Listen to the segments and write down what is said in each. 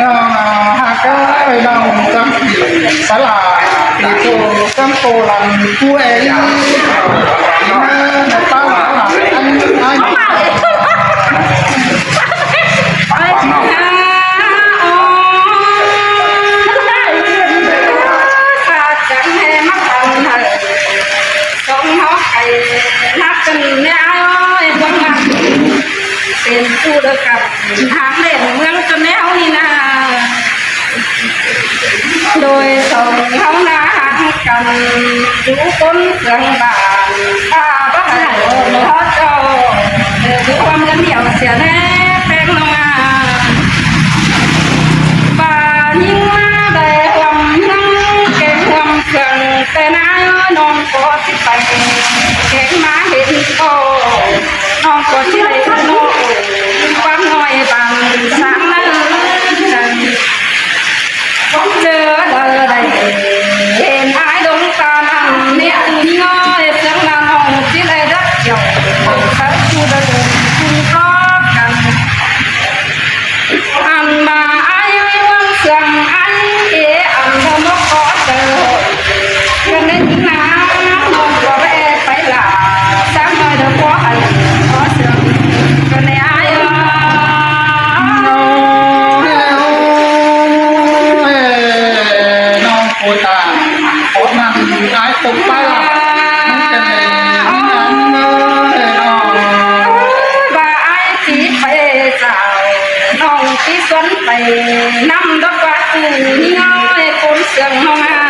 ນ້ອງຮັກເອີຍ ນ້ອງຈັກສະຫຼາ ປີໂຕກຳໂປລັນ ຜູ້ເອຍ ໃນປ້າຫຼັງອັນອ້າຍ ໄປຊິຫາ ໂອ້ ຂ້າຈັກໃຫ້ມາປັນໃຫ້ ສອງເຮົາໄປ ນັບກັນແນ່ອ້າຍເອີຍ ເບິ່ງນະ ເປັນຜູ້ເດີກັນ ຫາກເຫຼັ້ນເມືອງຈົນແນວນີ້ນາ ໂດຍສອງເຮົານາຮັກກັນ ຢູ່ຄົນເມືອງບ້ານ ຖ້າບໍ່ໃຫ້ເຈົ້າ ເດີຢູ່ຮ່ວມກັນດຽວເສຍແນ່ແປ້ງນ້ອງອາ ວ່າຍິງມາໄດ້ຮ່ວມເຮືອນ ແກງຮ່ວມເຄື່ອງ ແຕ່ນານ້ອງກໍ ໄປແຂງມາເຫັນພໍ່ ນ້ອງກໍຊິໄດ້ເນາະ ຄວາມນ້ອຍບາງສາງນັ້ນ ເຈີເລີໄດ້ເຫັນອ້າຍດົງຕານຳ ແມ່ອາຍນ້ອຍ ເຊິ່ງວ່ານ້ອງຊິໄດ້ຮັບເຈົ້າ ເຂົ້າສູ່ໄດ້ເດີນຄູ່ຕໍ່ກັນ ອັນວ່າອ້າຍເອີຍ ຫວັງເຊື່ອງອ້າຍເອ ອັນບໍ່ໝົດພໍເຈີ ເພິ່ນໄດ້ຍິນນາ ນ້ອງກໍແວ່ໄປລາ ສາວນ້ອຍເດີ ຂໍໃຫ້ຂໍເຊື່ອງ ກໍແນ່ອ້າຍເອີຍ ນ້ອງໂອຕາ ໂອດນັ້ນອ້າຍຕົກໄປລະ ມັນເປັນຫຍັງເອີຍນ້ອງ ວ່າອ້າຍ ຊິໄປສາວ ນ້ອງຊິຊວນໄປນຳດອກວ່າ ຕູ້ນ້ອຍຄົນເຊື່ອງນ້ອງອາ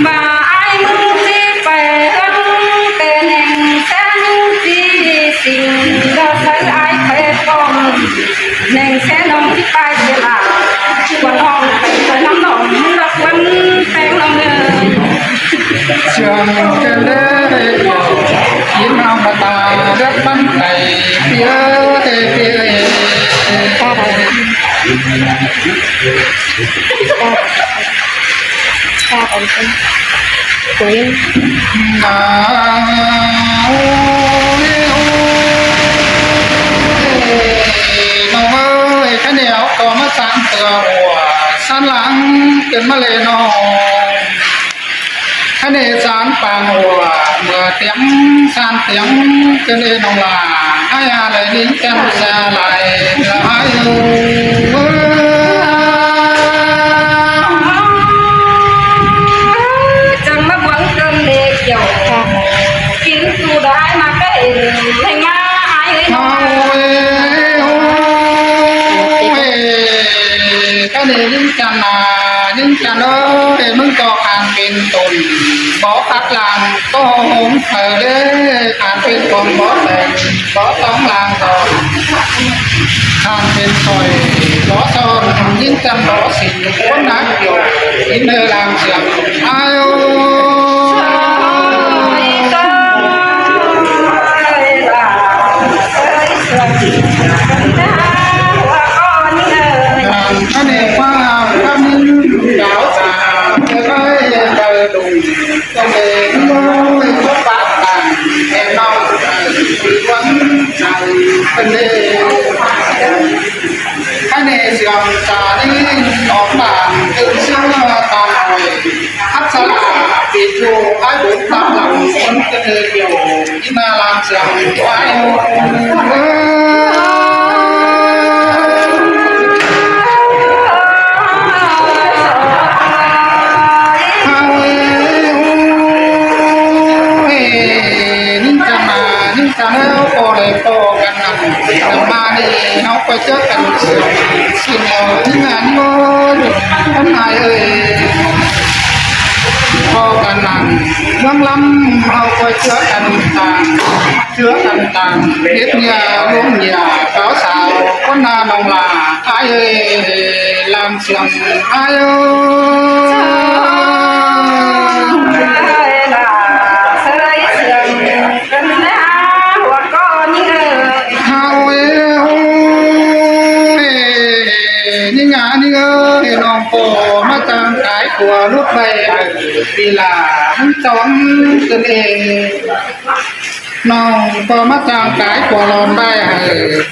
ວ່າອ້າຍມຶງຊິໄປເຮືອນ ແຕ່ແໜງແສນຊິສິງ ດອກໃສອ້າຍໄປພ້ອມ ແໜງແສນນ້ອງຊິໄປເສຍລາ ວ່ານ້ອງໄປເດີນຳນ້ອງ ດອກວັນແປງນ້ອງເອີຍ ເຊື່ອງເຈີເລີຍ ກິນເອົາມາຕາເລືອດປັນໄກ່ ເປີເອີຍ ເປີເອີຍ ປາດອັນເປັນໂຕ ນ້ອງເອີຍ ຄະແນວກໍມາສ້າງເທື່ອຫົວ ສານຫຼັງເປັນມະເລນ້ອງ ຄະເນສານປາງຫົວ ເມື່ອຕຽງສານຕຽງ ເປັນເອນ້ອງຫຼ້າ ໃຫ້ອາໄລນິນຈັນສາລາຍ ລະຫາຍເອີຍ ຈັ່ງມາບວງເກີນເລກ ກ່ຽວກິນສູ່ໄດ້ມາເປັນແຮງງານອ້າຍເອີຍນ້ອງ ໂອ້ຍ ໂອ້ຍ ກະນີ້ຍິງຈັນນາ ຍິງຈັນເອີຍ ມຶງກໍຄານເປັນຕົນ ບໍ່ຄັດລ້າງກໍຫົງເສີເດ້ ຄານເປັນຕົນບໍ່ແຕ່ງ ບໍ່ຕ້ອງລ້າງກໍ ທ່ານເປັນຂ້ອຍບໍ່ສອນ ຍິ່ງຈຳບໍ່ສິ້ນ ຄົນໜັກຢູ່ ກິນເດີລາງເຊື່ອມອາຍໂອ ອັນນີ້ວ່າ ຄຳດາວສາ ເຄີຍໄດ້ເຈີດຸງ ເຈົ້າເອງໂອ້ຍ ບໍ່ປາກກັນແມ່ນນ້ອງ ເອີຍ ຄືຫວັງໃຈເພິ່ນເດ້ ຄະເນເຊື່ອມສາລີ ອອກບ້ານຕື່ນເຊື່ອຕາມໂອຍ ຮັກສາລາປິດໂທ ອາຍບຸນຕາມຫຼັງ ຄົນເກີດຢູ່ ທີ່ໜ້າລານເຊື່ອມໄວ້ ເອີຍ ເຮົາເອີຍ ໂອ້ຍ ຍິງຈັນມາ ຍິງຈັນແລ້ວ ພໍໄດ້ພໍກັນນັ້ນ ມານີ້ເຮົາໄປເຈີກັນ ຊິເອົາງານບໍ່ ທ່ານນາຍເອີຍ ພໍກັນນັ້ນ ເມືອງລຳ ເຮົາໄປເຈີກັນຕ່າງ ເຈື່ອກັນຕັ້ງເຮັດເຍຍລົງເຍຍ ສາວໆ ຄົນໜ້ານ້ອງຫຼ້າ ອ້າຍເອີຍ ລາງເຊື່ອມອ້າຍເອີຍ ເອີຍ ລາເຊີຍເຊື່ອມກັນແລ້ວ ຫົວກໍຍິງເອີຍ ເຮົາເອີຍ ຍິງອາຍິງເອີຍ ນ້ອງກໍມາຈາງກາຍຕົວຫຼຸດໄປ ປີລາມັນຈອມຕົນເອງ ນ້ອງກໍມາຈ້າງກາຍກວ່າລອນໄດ້ໃຫ້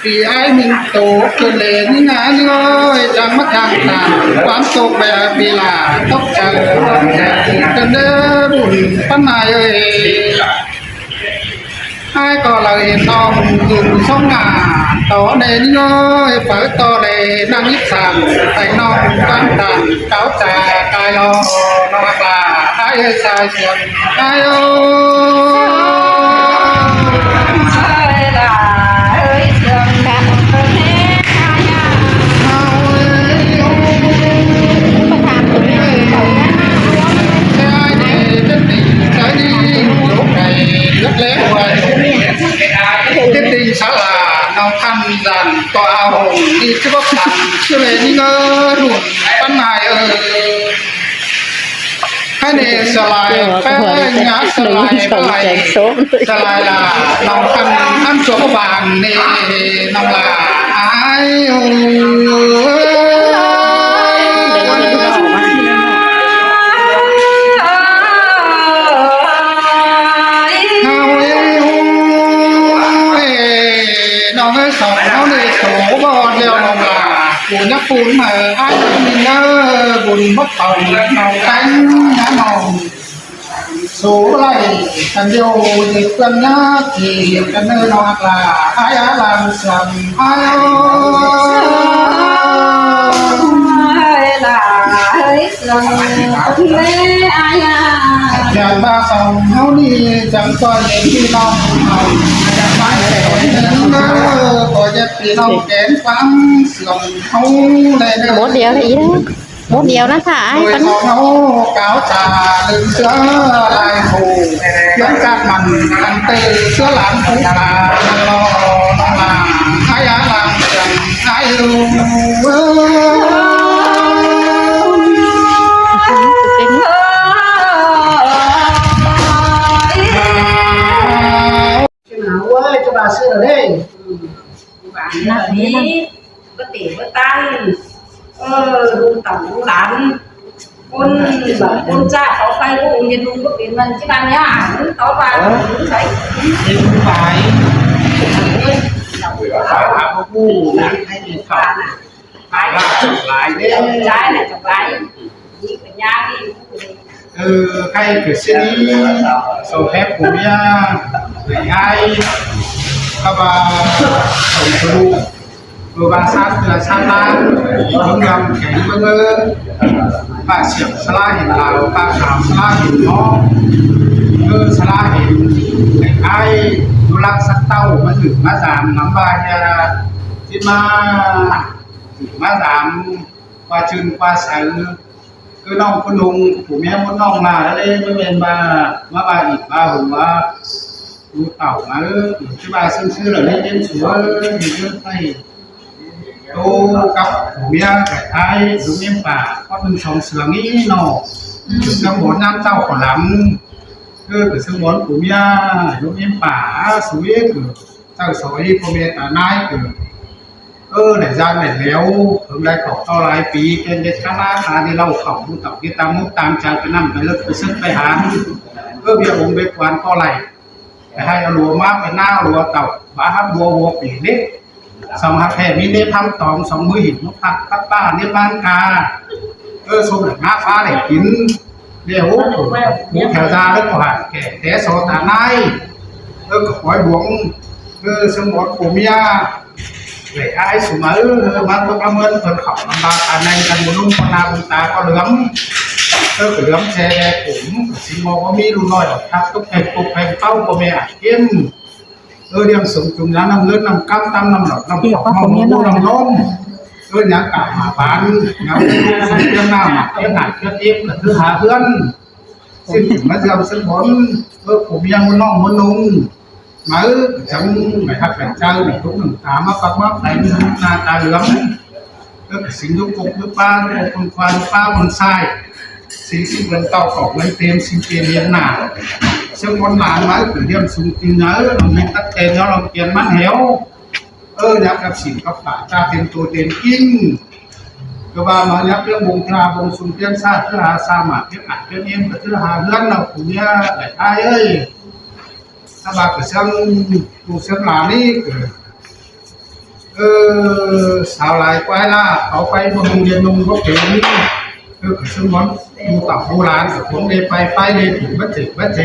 ປີອ້າຍມິນໂຕເກີດເລນງານເລີຍ ຈັ່ງມາຈ້າງຕາມຄວາມຕົກແບບປີລາຕົກໃຈເກີນເດີບຸນປັນນາຍເອີຍ. ອ້າຍກໍເລີຍເຫັນນ້ອງຢືນຊົງໜ້າຕໍ່ແນ່ນີ້ເອີຍ ເປີດຕໍ່ແລນາງອິດສານ ໃຫ້ນ້ອງຟັງຕາມເຈົ້າຈາກາຍລໍນ້ອງອາກລາ ອ້າຍເອີຍຊາຍສຽງ ອ້າຍເອີຍ ອ້າຍເອີຍ ສຽງ ເຈັດຕິງສາລາ ນ້ອງຄຳຈັນ ກໍເອົາຫົງດີຊິບໍ່ພັນ ຊື່ເລນີ້ເອີ ລຸນປັນນາຍເອີຍ ໃຫ້ເນສະລາຍແປ້ງງາສະລາຍປາຍ ສະລາຍລາ ນ້ອງຄຳອັນສົບບານເນ ນ້ອງລາ ອ້າຍເອີຍ. ເຮົາເອີຍ ເອີຍ ນ້ອງເອີຍ ສອງເຮົານີ້ໂຕບອດແລ້ວນ້ອງຫຼ້າ ປູນຍາປູນໃຫ້ອ້າຍມີເດີ ບຸນບໍ່ເຂົ້ານ້ອງແຕ່ງນະນ້ອງ ໂສໄລ່ກັນດຽວເຮັດເພື່ອນຍາກທີ່ເຮັດກັນເດີນ້ອງຮັກຫຼ້າ ອ້າຍອາລາມສຽງອ້າຍເອີຍ ອ້າຍຫຼ້າເອີຍ. ເຊື່ອງເພິ່ນເດ້ອາຍາ ແມ່ນວ່າສອງເຮົານີ້ຈັ່ງຊ່ອຍເປັນພີ່ນ້ອງເຮົາ ຢາກມາໃຫ້ເຫັນເດີ ຂໍຢາກພີ່ນ້ອງແກນຟັງສຽງເຮົາແດ່ເດີ ໝົດດຽວລະອີກ ໝົດດຽວນະ ຖ້າອ້າຍ ໂດຍ ກ່ອນ ສອງເຮົາກ່າວຈາເລື່ອງເສືອລາຍໂຄ ເລື່ອງການໝັ້ນອັນເຕີເສືອຫຼານຜູ້ການລໍນ້ອງລາ ອາຍາລາງເຊື່ອງ ເອີຍ ຈະມາຊື້ເດ້ ອືມ ບາດນີ້ກໍເຕະບໍ່ຕັ້ງ ເອີ ລູກເຕົ້າລູກຫຼານ ຄົນ ຄົນຈ້າເຂົາໄປບໍ່ເຮັດລູກບໍ່ເປັນ ມັນຊິວ່າແນວຫຍັງ ເຂົາວ່າ ເອີ ໃສ ເປັນຜູ້ຊາຍ ເອີ ເຂົາຫາບໍ່ຮູ້ນະ ໃຫ້ເຂົາ ຫຼາຍຫຼາຍເດ້ ຫຼາຍຫຼາຍ ນີ້ເປັນຫຍັງນີ້ ເອີ ໃກ້ເກີດເສຍນີ້ ສອງແພບຜົມຍາວ ເອີຍ ອ້າຍ ເຂົາວ່າ ສົມທະລຸ ເອີ ວ່າຊາດເທື່ອຊາດລ້ານ ຄົນງາມແຂງເບິ່ງເອີ ປາກສຽງສະຫຼາເຫັນລາວ ປາກຂາວສະຫຼາເຫັນໝໍ ເອີ ສະຫຼາເຫັນ ອ້າຍ ຢູ່ລັກສັກເຕົ້າ ມາຖືກມາສາມ ນຳວ່າຈະ ຊິມາ ມາສາມ ກວ່າຈື່ນກວ່າໃສ ຄືນ້ອງຜູ້ໜຶ່ງ ຜູ້ເມຍມົດນ້ອງມາແລ້ວເດ້ ບໍ່ແມ່ນວ່າ ມາວ່າອີກວ່າຫົວ ຮູ້ເຕົ້າມາເອີ ຄືວ່າຊື່ໆ ລະເດ້ເປັນສວຍ ເຮັດເລື່ອງໄປ ໂຕກັບຜົມຍາວໄປທ້າຍ ລຸງເອັມປາ ຄອດໜຶ່ງສອງເສືອງນີ້ເນາະ ອືມ ສຳບອນນຳເຕົ້າຂອງລຳ ເອີ ໄປສຳບອນຜົມຍາວ ລຸງເອັມປາ ສວຍ ຄື ເຈົ້າສອຍພໍ່ແມ່ຕານາຍເກີດ ເອີ ໄດ້ຢ້ານໄດ້ແລ້ວ ເພິ່ນໄດ້ເຂົ້າເຕົ້າຫຼາຍປີ ແກ່ນເດັດຄານາຄາໄດ້ເລົ່າເຂົ້າ ຜູ້ເຖົ້າທີ່ຕາມມຸກຕາມໃຈ ໄປນຳໄປເລິກໄປເສິກໄປຫາ ເອີ ວຽກວົງວຽກວານກໍໄຫຼ ໄປໃຫ້ເອົາຫຼວງມາ ໄປນາເອົາຫຼວງເຕົ້າ ບາຮັບບົວຫົວປີເລັກ ສອງຮັກແທ້ມີເນພັງຕອງ ສອງມືຫີນນົກພັກ ພັກປ້າເນບາງກາ ເອີ ສົມແຕ່ງາຟ້າໄດ້ກິນ ແລ້ວ ໂອ້ ຜູ້ແຖວຢາແລ້ວກໍຫາແກ່ແຕ່ສໍຕານາຍ ເອີ ກໍຄອຍບວງ ເອີ ສະໝອນຜົມຍາວ ເອີຍ ອ້າຍສຸມາ ເອີ ມາຕົກອາເມີນເພິ່ນເຂົ້າລຳບາກອາໄນກັນ ບໍ່ນຸ່ງພໍ່ໜ້າບຸນຕາກໍເຫຼືອມ ເອີ ກໍເຫຼືອມແຊຜົມ ຊິບໍ່ມີລຸງນ້ອຍອອກທັກ ຕົກແພງປົກແພງເຕົ້າ ພໍ່ແມ່ອາດເກມ ເອີ ລ້ຽງສົມຈຸງຍານ້ຳເງິນນ້ຳກຳ ຕຳນ້ຳເຫຼົ້ານ້ຳຂອງ ນ້ຳໝູນ້ຳນົມ ເອີ ຍາກາບມາບານ ຍາມເປັນລູກສົມຕຽງໜ້າໝາກຕຽງໜ້າເຮືອນເອງ ກະຖືຫາເຮືອນ ຊິມາຢ້ຽມສະໜົນ ເອີ ຜົມຍາວນ້ອງມະນຸງ ມາເອີ ຈັ່ງໄດ້ຮັກໄດ້ໃຈ ໄດ້ຕົກນ້ຳຕາມາປັກມາໄປ ໜ້າຕາເຫຼືອງ ເອີ ກະຊິຍົກກົກຍົກປາ ຍົກຄົນຄວາຍົກປາຄົນຊາຍ ຊິຊິເບິ່ງເຕົ້າເຂົ້າເບິ່ງເຕັມ ຊິເປັນເຮັດໜ້າ ເຊິ່ງຄົນຫຼານມາເອີ ກະຢ້ຽມສູງຕີນເອີ ລອງເຮັດຕັກແຕ່ນເນາະ ລອງກຽນມາແຫວ ເອີ ຢາກກັບສິນກັບປາ ຕາເຕັມໂຕເຕັມກິນ ກະວ່າມາຍັກເລື່ອງວົງຕາວົງສຸນ ປ່ຽນຊາດເທື່ອຫາສາມາດ ປ່ຽນອາດປ່ຽນເອງ ກະເທື່ອຫາເຮືອນເນາະ ຜູ້ເມຍໄດ້ອ້າຍເອີຍ. ຖ້າວ່າກະຊ່າງລູກຊ່າງຫຼານນີ້ ເອີ ຊາວຫຼາຍກວ່າລະ ເອົາໄປໂຮງຮຽນໜຸ່ມບໍ່ເປັນ ເອີ ກະຊ່າງມັນ ໝູ່ເຕົ້າໝູ່ຫຼານກະຄົງເລໄປໄປເລຖືມາເຈມາເຈ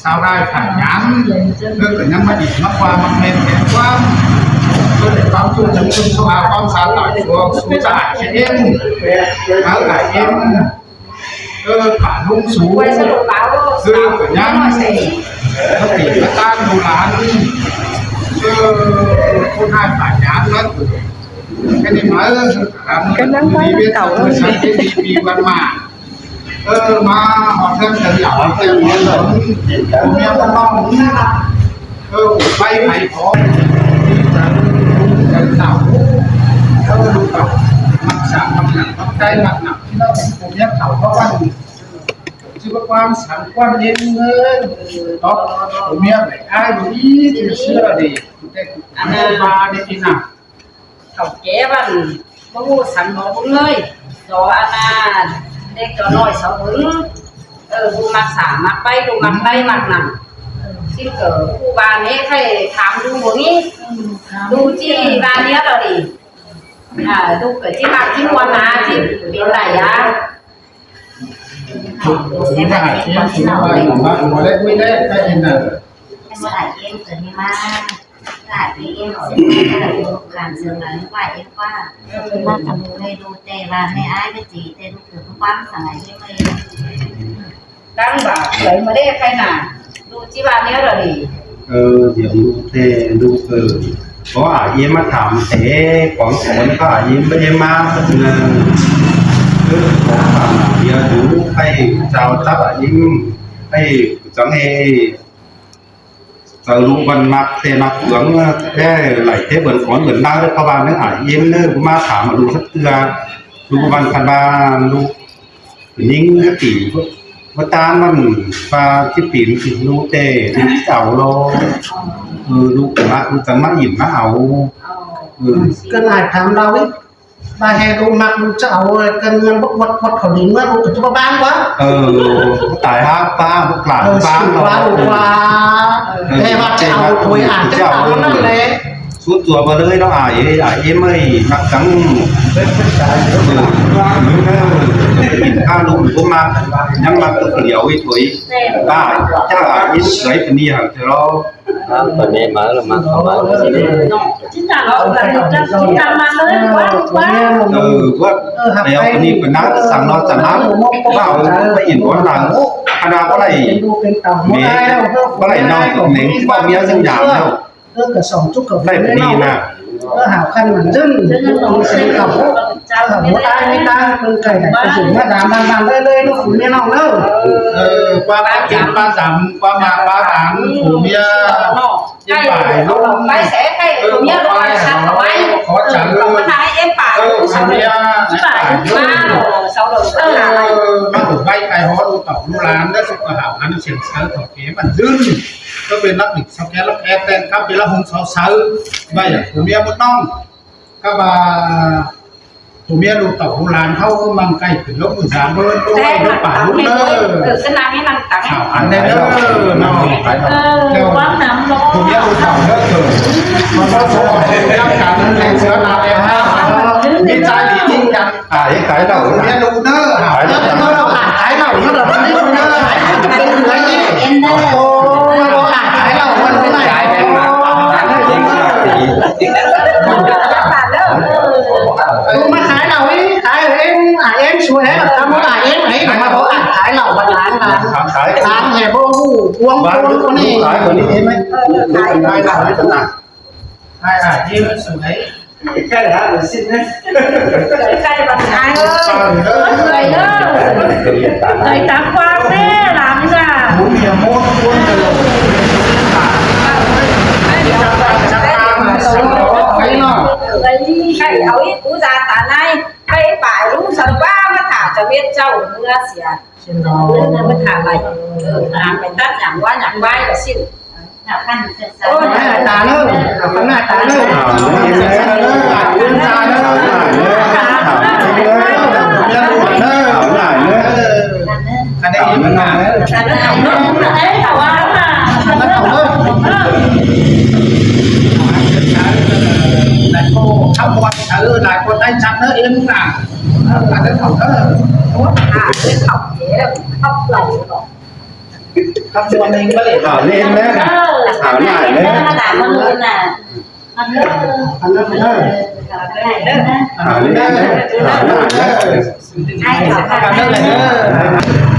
ຊາວຫຼາຍຂາດຫຍັງ ເອີ ກະຍັງມາອີກມາກວ່າມາແມ່ນແມ່ນກວ່າ ເອີ ໄດ້ຄວາມສຸກຈະມີຄວາມສຸກ ຄວາມສາຕາຍ ຄວາມສຸກສະອາດເອງ ເອີ ກະເອງ ເອີ ປາລຸງສູງ ເອີ ກະຍັງສະຕິມາຕັ້ງດູຫຼານ ເອີ ຄົນຮ້າຍປາດຍາມນະ ກະໄດ້ມາ ເອີ ກຳລັງວ່າເກົ່າ ເອີ ມີວັນມາ ເອີ ມາຮອດເຮືອນກັນລາວ ເອີ ເມືອງນ້ອງ ເອີ ໄປໄປຂອງ ເອີ ເຈົ້າ ເອີ ລູກເຕົ້າ ມັກສ້າງ ມັກໜັກ ມັກໃຈ ມັກໜັກ ທີ່ເຮົາເປັນຜູ້ເມຍເຖົ້າເຮົາວ່າ ຊິວ່າຄວາມສັງຄວາມເຫັນເງິນເນາະ ຜົວເມຍໄດ້ອາຍບໍ່ມີທີ່ເຊື່ອເດ້ ແຕ່ອັນນັ້ນວ່າໄດ້ກິນນະ ເຖົ້າແກ່ບ້ານບໍ່ຮູ້ສັນບໍ່ຮູ້ເລີຍ ຕໍ່ອັນນັ້ນເດັກຕໍ່ນ້ອຍສາວເຖິງ ເອີ ຜູ້ມັກສ້າງມັກໄປ ຜູ້ມັກໄປມັກນັ້ນ ຊິເກີດຜູ້ບ້ານນີ້ໃຫ້ຖາມດູບໍ່ມີ ດູຈີ່ບ້ານນີ້ດອກນີ້ ອ່າ ດູເກີດຈິມັກຈິມ່ວນນາ ຈິເປັນໄດ້ອາ ຕັ້ງບາດເລີຍມາເດ້ໃຄນາ ດູຈິວ່າແນວໃດດີ ເອີ ດຽວດູແຕ່ດູ ເອີ ເພາະອາເອມມາຖາມແຕ່ຂອງສວນ ກໍອາເອມບໍ່ໄດ້ມາເທື່ອ ເອີ ຂໍຖາມດຽວດູໃຫ້ເຈົ້າຈັບອາເອມ ໃຫ້ຈັງໃຫ້ ເຈົ້າລູກມັນມັກແຕ່ມັກເບືອງແທ້ ໄຫຼແຕ່ເບືອງກ່ອນເບືອງຫຼັງ ເພາະວ່າເນາະ ອາເອມເນາະ ບໍ່ມາຖາມລູກຈັກເທື່ອ ລູກມັນຄັນວ່າລູກ ຍິງກະຕີ ບໍ່ຕ່າງມັນວ່າສິເປັນ ຮູ້ແຕ່ເຈົ້າລອ ເອີ ລູກກະມາ ລູກຈັ່ງມາອິນມາເອົາ ເອີ ກະຫຼາຍຖາມລາວອີກ ວ່າແຮລູກມັກລູກຈະເອົາ ກະເງິນບໍ່ກວດ ກວດເຂົາດີເມື່ອ ລູກກະຈະບໍ່ບ້ານກວ່າ ເອີ ຕາຍຫາປ້າ ລູກຫຼານ ເອີ ປ້າ ລູກວ່າ ເອີ ແຕ່ວ່າຈະເອົາໂດຍອາດຈະເອົານັ້ນແຫຼະ ສຸດຕົວມາເລີຍເນາະ ອາຍ ອາຍເອີຍ ມັກຈັງ ເອີ ຖ້າລູກບໍ່ມັກ ຍັງມັກຕົວດຽວອີກໂອຍ ປ້າ ເຈົ້າ ອາຍເອີຍ ເຄີຍປານນີ້ຫັ້ນເຈົ້າ ອ່າ ເພິ່ນໄດ້ມາແລ້ວ ມາເຂົ້າມາ ເນາະ ຈິຕາເນາະ ຈິຕາມາເລີຍ ວ່າ ວ່າ ເອີ ວ່າ ແລ້ວອັນນີ້ເພິ່ນນາງສັງເນາະ ຈະມາ ເວົ້າໄປອີກບ່ອນຫຼັງ ຄະນະບໍ່ໄດ້ ແມ່ ບໍ່ໄດ້ນ້ອງຕົວເອງ ເວົ້າເມຍສັນຍາແລ້ວ ເອີ ກະສອງຈຸກກະໄດ້ປານນີ້ນະ ເອີ ຫາຄັນມັນຈຶ່ງ ເອີ ບໍ່ຕາຍມີຕາ ເພິ່ນໄກໄດ້ໄປເຖິງມາດາມບ້ານເລີຍ ລູກເມຍນ້ອງເດີ ເອີ ກວ່າປາຈຳ ກວ່າມາປາດາມ ຜົວເມຍ ໄປແສໃຫ້ຜົວເມຍລົງມາຊັກເອົາໄວ້ ຂໍຈັນ ເອີ ມາຖ່າຍເອັມປາກ ເອີ ຜົວເມຍ ມາເອົາໄວ້ໄປຮອດລູກເຕົ້າລູກຫຼານ ແລະ ສຸຂະພາບອັນເສຍງເສີເຖົ້າແກ່ມັນຍືນ ກໍເປັນລັກດິບຊາວແກ່ລັກແອແຕ່ງກັບເວລາຫົງເຊົາເສີ ໄວ້ຜູ້ເມຍບຸດນ້ອງ ກໍວ່າ ຜູ້ເມຍລູກເຕົ້າລູກຫຼານເຮົາມັນໃກ້ຂຶ້ນລົງມືສາເບິ່ງ ໄວ້ເດີປ້າລູກເດີ ເອີ ສະນາມີນຳຕັງ ອັນແນ່ເດີເນາະ ເອີ ຄວາມນຳເນາະ ຜູ້ເມຍລູກເຕົ້າເດີ ເອີ ມັນບໍ່ສົມກັບການເປັນເສືອໜາແອນ ມີໃຈດີຈິງຈັງ ອ່າ ເຮັດຂາຍເຫຼົ້າ ເຮັດລູກເດີ ຂາຍເຫຼົ້າ ຂາຍເຫຼົ້າເດີ ເປັນເຮືອອີກ ໂອ້ ຂາຍເຫຼົ້າ ມັນເປັນໄງ ເອີ ມາຂາຍເຫຼົ້າອີກ ຂາຍເອງ ອາເອງສວຍ ທຳອາເອງ ໃຫ້ມາ ເພາະອາຂາຍເຫຼົ້າບັນຫາງ ຂາຍ ຂາຍແຫ່ບໍ່ຮູ້ ວງຄົນຄົນນີ້ ຂາຍຄົນນີ້ເຫັນໄໝ ຂາຍເຫຼົ້າ ຂາຍ ຂາຍ ຂາຍ ໃກ້ແລ້ວຊິນະ ໃກ້ບັນຫາເອີຍ ເອີຍເອີຍ ໃສ່ຕາມຄວາມແນ່ຫຼານນີ້ນະ ໂອ້ຍ ໂອ້ຍ ໃກ້ເອົາອີກ ອຸຕາຕາໃນ ໃກ້ປາຍລຸງສັນວ່າ ມາຖ້າຈະເວັດເຈົ້າເມືອເສຍ ເພິ່ນມາຖ້າໄວ້ ເອີ ຫາໄປຕັດຫຍັງວ່າຫຍັງໄວ້ວ່າຊິນ ໂອ້ຍ ຕາເດີ ເອົາຂ້າງໜ້າຕາເດີ ເອົາເດີ ຕາເດີ ເອົາຫຼາຍເດີ ອັນນີ້ມັນໜ້າເດີ ເອົາເດີ ເອົາເດີ ເອີ້ນຫຼານ ຫຼານເຈົ້າເຖົ້າເດີ ໂອ້ ຫາເອີ້ນເຖົ້າແກ່ ເຖົ້າຫຼາຍບໍ່ ຄຳຊວນເອງບໍ່ເລີຍ ເຖົ້າເລີຍນະ ເອີ ເຖົ້າຫຼາຍເລີຍ ເອີ ຫຼານເຂົາເລີຍນະ ອັນເດີ ອັນເດີ ເອີ ເຖົ້າຫຼາຍເລີຍນະ ເຖົ້າເລີຍນະ ເຖົ້າຫຼາຍເລີຍ ໃຫ້ເຂົາ ເຖົ້າເລີຍນະ